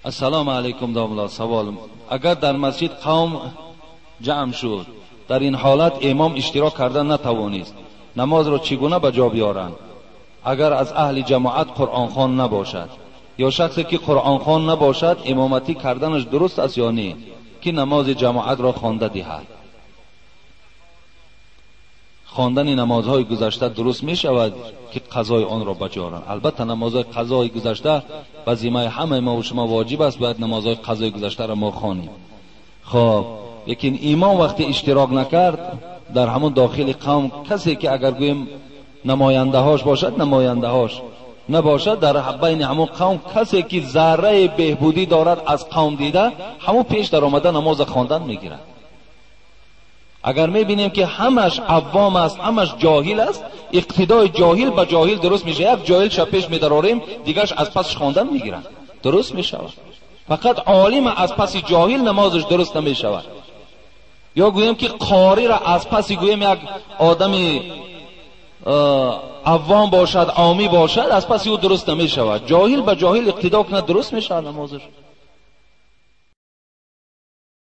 Ассалому алайкум домла, савол: агар дар масҷид қавм ҷамъ шуд, дар ин ҳолат имом иштирок карда натавонист, намозро чӣ гуна ба ҷо биёранд? Агар аз аҳли ҷамоат қуръонхон набошад ё шахсе ки қуръонхон набошад, имоматӣ карданаш дуруст аст ё не, ки намози ҷамоатро хонда диҳад? Хондани намозҳои гузашта дуруст мешавад ки қазои онро ба ҷо оранд? Албатта, намозҳои қазои гузашта ба зиммаи ҳамаи мо ва шумо воҷиб аст, бояд намозҳои қазои гузаштаро мо хонем. Хоб, лекин имом вақте иштирок накард, дар ҳамон дохили қавм касе ки агар гӯем намояндаҳош бошад, намояндаҳош набошад, дар байни ҳамон қавм касе ки зарраи беҳбудӣ дорад аз қавм дида, ҳамон пеш даромада намоза хондан мегирад. Агар мебинем ки ҳамаш авом аст, ҳамаш ҷоҳил аст, иқтидои ҷоҳил ба ҷоҳил дуруст мешавад. Як ҷоҳил ша пеш медарорем, дигараш аз пасаш хондан мегирад, дуруст мешавад. Фақат олим аз паси ҷоҳил намозаш дуруст намешавад. Ё гӯем ки қориро аз паси гӯем як одами авом бошад, омӣ бошад, аз паси ӯ дуруст намешавад. Ҷоҳил ба ҷоҳил иқтидо кунад, дуруст мешавад намозаш.